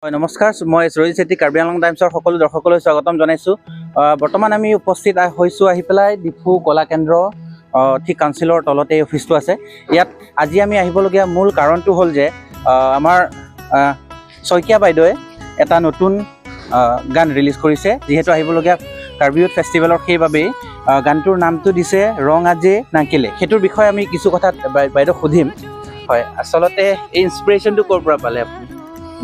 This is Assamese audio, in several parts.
হয়, নমস্কাৰ। মই সুৰজিৎ চেত্ৰী, কাৰ্বি আংলং টাইমছৰ সকলো দৰ্শকলৈ স্বাগতম জনাইছোঁ। বৰ্তমান আমি উপস্থিত হৈছোঁ আহি পেলাই ডিফু কলা কেন্দ্ৰ, ঠিক কাউন্সিলৰ তলতে এই অফিচটো আছে। ইয়াত আজি আমি আহিবলগীয়া মূল কাৰণটো হ'ল যে আমাৰ শইকীয়া বাইদেৱে এটা নতুন গান ৰিলিজ কৰিছে, যিহেতু আহিবলগীয়া কাৰ্বি ইউথ ফেষ্টিভেলৰ, সেইবাবেই গানটোৰ নামটো দিছে ৰং আজে নাংকেলে। সেইটোৰ বিষয়ে আমি কিছু কথা বাইদেউক সুধিম। হয়, আচলতে এই ইনস্পিৰেশ্যনটো ক'ৰ পৰা পালে আপুনি?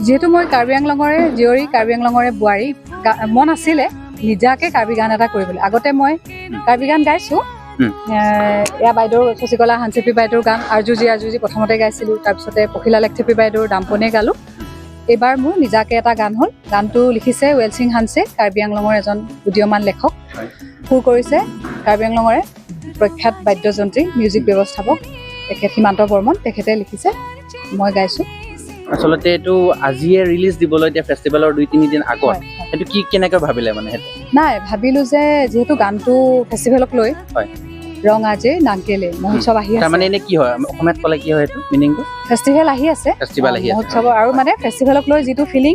যিহেতু মই কাৰ্বি আংলঙৰে জীয়ৰী, কাৰ্বি আংলঙৰে বোৱাৰী, মন আছিলে নিজাকে কাৰ্বি গান এটা কৰিবলৈ। আগতে মই কাৰ্বি গান গাইছোঁ। এয়া বাইদেউৰ, শশীকলা হানচেপি বাইদেউৰ গান আৰ্জুজি আৰ্জুজি প্ৰথমতে গাইছিলোঁ, তাৰপিছতে পখিলা লেখথেপী বাইদেউৰ দামপনে গালোঁ। এইবাৰ মোৰ নিজাকে এটা গান হ'ল। গানটো লিখিছে ৱেলছিং হানছে, কাৰ্বি আংলঙৰ এজন উদীয়মান লেখক। সুৰ কৰিছে কাৰ্বি আংলঙৰে প্ৰখ্যাত বাদ্যযন্ত্ৰী, মিউজিক ব্যৱস্থাপক তেখেত সীমান্ত বৰ্মন। তেখেতে লিখিছে, মই গাইছোঁ। আচলতে এইটো আজিয়ে ৰিলিজ দিবলৈ এতিয়া ফেষ্টিভেলৰ 2-3 দিন আগত সেইটো কি কেনেকৈ ভাবিলে মানে সেইটো? নাই, ভাবিলো যে যিহেতু গানটো ফেষ্টিভেলক লৈ, ৰং আজে নাংকেলে, মহোৎসৱ আহি আছে। তাৰমানে এনে কি হয়, অসমীয়াত ক'লে কি হয় সেইটো মিনিংটো? ফেষ্টিভেল আহি আছে। ফেষ্টিভেল আহি আছে। মহোৎসৱৰ আৰু মানে ফেষ্টিভেলক লৈ যিটো ফিলিং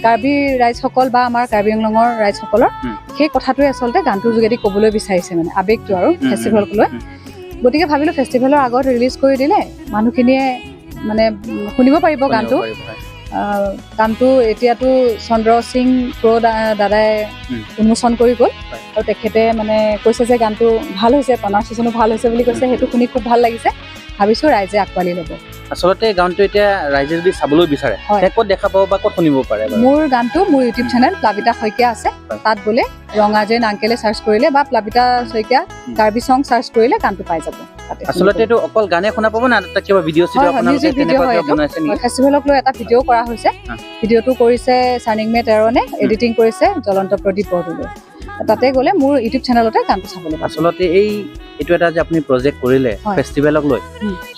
কাৰ্বি ৰাইজসকল বা আমাৰ কাৰ্বি আংলঙৰ ৰাইজসকলৰ, সেই কথাটোৱে আচলতে গানটোৰ যোগেদি ক'বলৈ বিচাৰিছে, মানে আৱেগটো আৰু ফেষ্টিভেলক লৈ। গতিকে ভাবিলো ফেষ্টিভেলৰ আগত ৰিলিজ কৰি দিলে মানুহখিনিয়ে মানে শুনিব পাৰিব গানটো। গানটো এতিয়াতো চন্দ্ৰ সিং প্ৰ দাদাই উন্মোচন কৰি গ'ল আৰু তেখেতে মানে কৈছে যে গানটো ভাল হৈছে, প্ৰনাউন্সিয়েশ্যনো ভাল হৈছে বুলি কৈছে। সেইটো শুনি খুব ভাল লাগিছে। ভাবিছোঁ ৰাইজে আঁকোৱালি ল'ব। আচলতে গানটো এতিয়া ৰাইজে যদি চাবলৈ বিচাৰে, ক'ত দেখা পাব বা ক'ত শুনিব পাৰে? মোৰ গানটো মোৰ ইউটিউব চেনেল প্লাবিতা শইকীয়া আছে, তাত গ'লে ৰঙা যে নাংকেলে চাৰ্চ কৰিলে বা প্লাবিতা শইকীয়া কাৰ্বি চং চাৰ্চ কৰিলে গানটো পাই যাব। আচলতে এইটো অকল গানে শুনা পাব না তাত কিবা ভিডিঅ' চিডিঅ' আপোনালোকে তেনেকুৱা কিবা বনাইছে নেকি? ফেষ্টিভেলক লৈ এটা ভিডিঅ' কৰা হৈছে। ভিডিঅ'টো কৰিছে চাৰ্নিংমে টেৰণে, এডিটিং কৰিছে জ্বলন্ত প্ৰদীপ বৰদলৈ। তাতে গ'লে মোৰ ইউটিউব চেনেলতে গানটো চাবলৈ পাব। আচলতে এইটো এটা যে আপুনি প্ৰজেক্ট কৰিলে ফেষ্টিভেলক লৈ,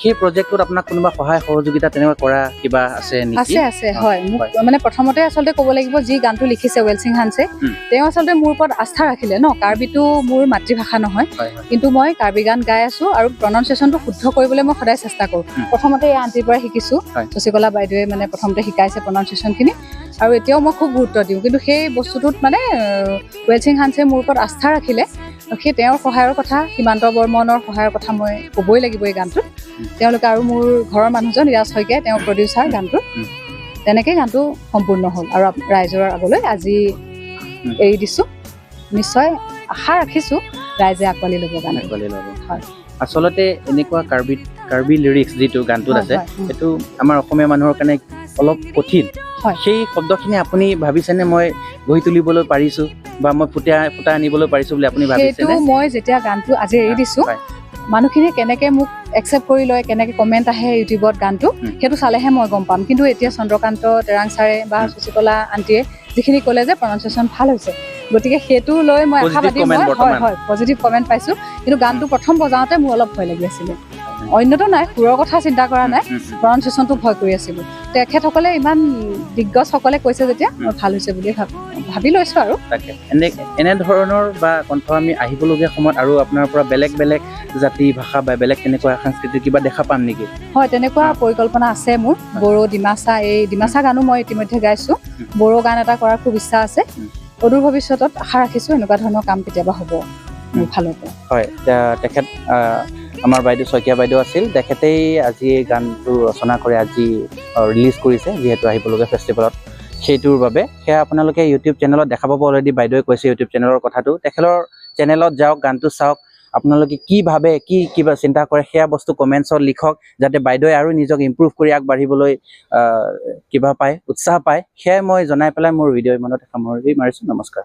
সেই প্ৰজেক্টটোত আপোনাক কোনোবা সহায় সহযোগিতা তেনেকুৱা কৰা কিবা আছে নেকি? আছে আছে, হয়। মোক মানে প্ৰথমতে আচলতে ক'ব লাগিব, যি গানটো লিখিছে ৱেলছিং হানছে, তেওঁ আচলতে মোৰ ওপৰত আস্থা ৰাখিলে ন। কাৰ্বিটো মোৰ মাতৃভাষা নহয়, কিন্তু মই কাৰ্বি গান গাই আছো আৰু প্ৰনাউন্সিয়েশ্যনটো শুদ্ধ কৰিবলৈ মই সদায় চেষ্টা কৰোঁ। প্ৰথমতে এই আণ্টিৰ পৰা শিকিছোঁ, শশীকলা বাইদেৱে মানে প্ৰথমতে শিকাইছে প্ৰনাউন্সিয়েশ্যনখিনি আৰু এতিয়াও মই খুব গুৰুত্ব দিওঁ। কিন্তু সেই বস্তুটোত মানে ৱেলছিং হানছে মোৰ ওপৰত আস্থা ৰাখিলে, সেই তেওঁৰ সহায়ৰ কথা, সীমান্ত বৰ্মনৰ সহায়ৰ কথা মই ক'বই লাগিব এই গানটোত। তেওঁলোকে আৰু মোৰ ঘৰৰ মানুহজন ৰিয়াজ শইকীয়া, তেওঁ প্ৰডিউচাৰ গানটোৰ। তেনেকৈ গানটো সম্পূৰ্ণ হ'ল আৰু ৰাইজৰ আগলৈ আজি এৰি দিছোঁ। নিশ্চয় আশা ৰাখিছোঁ ৰাইজে আঁকোৱালি ল'ব গান। আঁকোৱালি ল'ব, হয়। আচলতে এনেকুৱা কাৰ্বি কাৰ্বি লিৰিক্স যিটো গানটোত আছে, সেইটো আমাৰ অসমীয়া মানুহৰ কাৰণে অলপ কঠিন। সেই শব্দখিনি আপুনি ভাবিছেনে মই গঢ়ি তুলিবলৈ পাৰিছোঁ বা মই ফুটাই ফুটাই আনিবলৈ পাৰিছোঁ বুলি আপুনি ভাবিছেনে? সেইটো মই যেতিয়া গানটো আজি এৰি দিছোঁ, মানুহখিনিয়ে কেনেকে মোক একচেপ্ট কৰি লয়, কেনেকে কমেণ্ট আহে ইউটিউবত গানটো, সেইটো চালেহে মই গম পাম। কিন্তু এতিয়া চন্দ্ৰকান্ত তেৰাং ছাৰে বা শশীকলা আণ্টিয়ে যিখিনি ক'লে যে প্ৰনাউন্সিয়েশ্যন ভাল হৈছে, গতিকে সেইটো লৈ মই আশাবাদী। মই হয় হয় পজিটিভ কমেণ্ট পাইছোঁ। কিন্তু গানটো প্ৰথম বজাওঁতে মোৰ অলপ ভয় লাগি আছিলে, অন্যতো নাই, সুৰৰ কথা চিন্তা কৰা নাই, প্ৰনাউন্সিয়েশ্যনটো ভয় কৰি আছিলোঁ। তেখেতসকলে, ইমান দিগ্গজসকলে কৈছে যেতিয়া মই ভাল হৈছে বুলি ভাবি লৈছোঁ আৰু। তাকে এনেধৰণৰ বা কণ্ঠ আমি আহিবলগীয়া সময়ত আৰু আপোনাৰ পৰা বেলেগ বেলেগ জাতি ভাষা বা বেলেগ তেনেকুৱা সাংস্কৃতিক কিবা দেখা পাম নেকি? হয়, তেনেকুৱা পৰিকল্পনা আছে মোৰ। বড়ো, ডিমাচা, এই ডিমাচা গানো মই ইতিমধ্যে গাইছোঁ। বড়ো গান এটা কৰাৰ খুব ইচ্ছা আছে। অদূৰ ভৱিষ্যতত আশা ৰাখিছোঁ এনেকুৱা ধৰণৰ কাম কেতিয়াবা হ'ব মোৰ ফালৰ পৰা। হয়, তেখেত আমাৰ বাইদেউ শইকীয়া বাইদেউ আছিল। তেখেতেই আজি এই গানটো ৰচনা কৰি আজি ৰিলিজ কৰিছে, যিহেতু আহিবলগীয়া ফেষ্টিভেলত সেইটোৰ বাবে। সেয়া আপোনালোকে ইউটিউব চেনেলত দেখা পাব। অলৰেডি বাইদেৱে কৈছে ইউটিউব চেনেলৰ কথাটো। তেখেতৰ চেনেলত যাওক, গানটো চাওক। আপোনালোকে কি ভাবে, কি কিবা চিন্তা কৰে, সেয়া বস্তু কমেণ্টছত লিখক, যাতে বাইদেৱে আৰু নিজক ইম্প্ৰুভ কৰি আগবাঢ়িবলৈ কিবা পায়, উৎসাহ পায়। সেয়াই মই জনাই পেলাই মোৰ ভিডিঅ' ইমানতে সামৰণি মাৰিছোঁ। নমস্কাৰ।